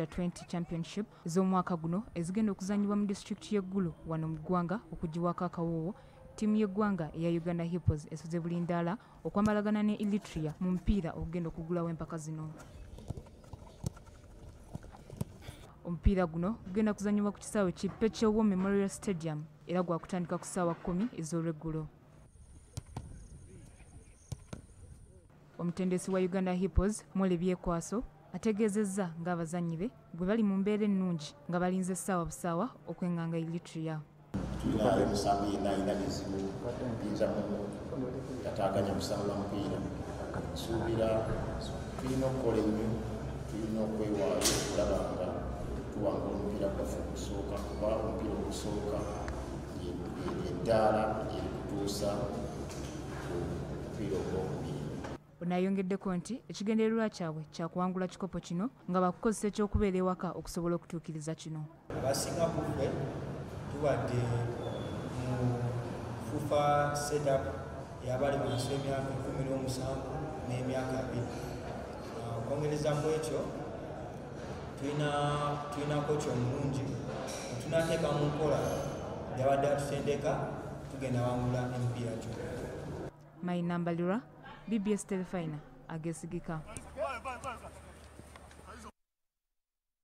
Under 20 Championship ez'omwaka guno ezigenda okuzannyibwa mu disitulikiti y'e Gulu wano mu ggwanga okugiwako akawoowo. Ttiimu y'eggwanga eya Uganda Hippos esoze bulindaala okwambalagana ne Eritrea mu mupiira ogugenda okugulawo empaka zino. Omupiira guno gugenda kuzannyibwa ku kisaawe ki Pechewo Memorial Stadium era gwakutandika ku ssaawa 10 ez'olweggulo. Omutendesi wa Uganda Hippos Mole Byekwaso ategeezezza ng'abazannyi be bwe bali mu mbeera ennungi nga balinze ssaawa busaawa okwenganga Eritrea. Tulina omusambi yenna alina bizibu biyinza tataaganya kusamba mupiira. Nsuubira tulina okukola ennyo, tulina okwewaayo okulaba nga tuwangula omupiira gwaffe ogusooka, kuba omupiira ogusooka ly'eddaala erikutuusa ku mupiira ogwokubiri. Ono ayongeddeko nti ekigendererwa kyabwe kya kuwangula kikopo kino nga bakukozesa eky'okubeera ewaka okusobola okutuukiriza kino. Abasinga ku ffe tubadde mu FUFA setup eyabali wansi w'emyaka 17 n'emyaka 20. Okwongereza ku ekyo tulina kochi omulungi, tunateeka mu nkola byabadde atutendeka, tugenda wangula emipiira gyonna. Mayinambalirwa, BBS Terefayina, ageesigika.